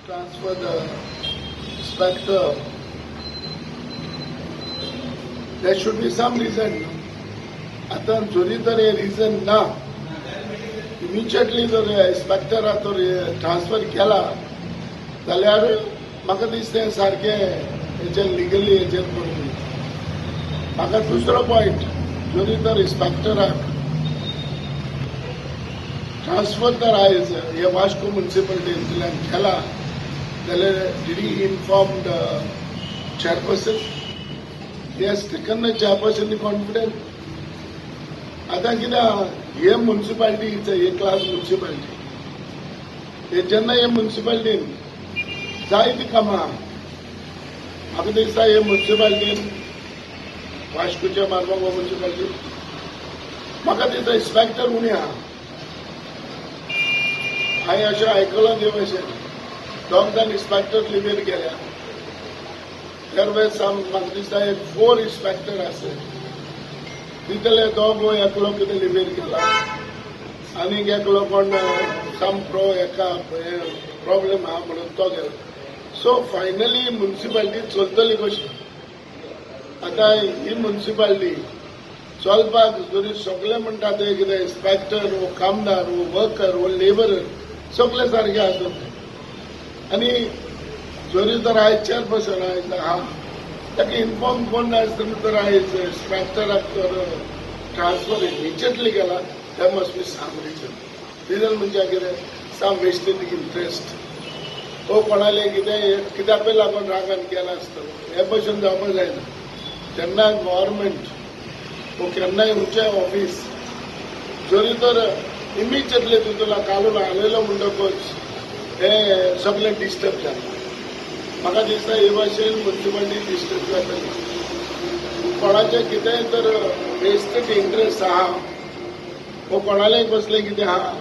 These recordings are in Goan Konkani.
Transfer the inspector, there should be some reason. आतां जरी तर हे रिजन ना, इमिजिएटली जर इन्स्पेक्टराक तर ट्रान्सफर केला जाल्यार म्हाका दिसता हें सारकें हेचेर लिगली हेचेर करूंक. म्हाका दुसरो पॉयंट, जरी तर इन्स्पेक्टराक ट्रान्सफर तर आयज हे वास्को म्युन्सिपालिटींतल्यान केला जाल्यार did he inform the chairperson? He has taken the chairperson in confidence. आतां कितें आहा, हे municipality is A class municipality. हे जेन्ना हे म्युन्सिपालिटीन जायतीं कामां आहा, म्हाका दिसता हे म्युन्सिपालिटीन, वास्कोच्या मारगांव म्युन्सिपालिटी, म्हाका दिसता इन्स्पेक्टर उणें आहा. हांवें अशें आयकलां ते भशेन दोग जाण इन्स्पेक्टर लिवेर गेल्या. There were some, म्हाका दिसता एक फोर इन्स्पेक्टर आसले, तितले दोग एकलो कितें लिवेर गेला आनीक एकलो कोण सम प्रो एका प्रॉब्लेम आहा म्हणून तो गेलो. सो फायनली म्युन्सिपालिटी चलतली कशी? आतां ही म्युन्सिपालिटी चलपाक जरी सगळे म्हणटा ते कितें इन्स्पेक्टर वो कामदार वो वर्कर वो लेबरर सगळे सारके आसत. आनी जरी तर आयज चेअरपर्सन आयज आहा, ताका इन्फॉर्म कोण नासतना तर आयज इन्स्पेक्टराक तर ट्रान्सफर इमिजिएटली केला, there must be some reason. Reason म्हणजे कितें? सम वेस्टेड इंट्रस्ट वो कोणाले कितें कित्याकय लागून रागान केला आसतलो. हे भशेन जावपाक जायना. जेन्ना गव्हर्मेंट वो केन्नाय खंयचें ऑफीस जरी तर इमिजिएटली तितून काडून हालयलो म्हणटकूच हे सगळें डिस्टर्ब जाता. म्हाका दिसता हे भाशेन म्युन्सिपालिटी डिस्टर्ब जातली. कोणाचें कितेंय तर वेस्टेड इंट्रस्ट आहा वो कोणालें कसलें कितें आहा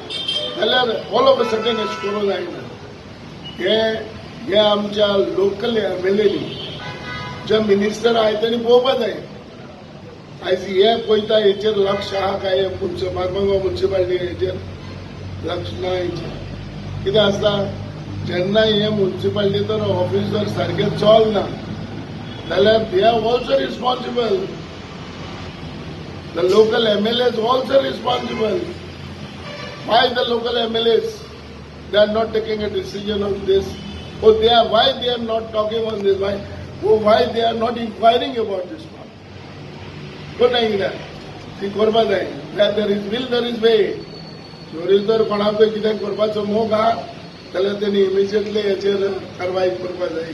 जाल्यार ऑल ऑफ अ सडन अशें करूंक जायना. हे हे आमच्या लोकल एमएलएनी, जे मिनिस्टर आहाय तेणी पळोवपा जाय. आयज हे पळयता, हेचेर लक्ष आहा काय? मारमगांव म्युन्सिपालिटी हेचेर लक्ष ना. हेचेर कितें आसता, जेन्ना हे म्युन्सिपालिटी तर ऑफिस जर सारकें चलना जाल्यार they are also responsible, the local MLA is also responsible. Why the local MLAs, they are not taking a decision on this? Or they are why they are not talking on this? Why they are not inquiring about this one? कोण कित्याक ती करपा जाय. Where there is will, there is way. जरी जर कोणाकय कितें करपाचो मोग आहा जाल्यार तेणी इमिजिएटली हेचेर कारवाय करपा जाय.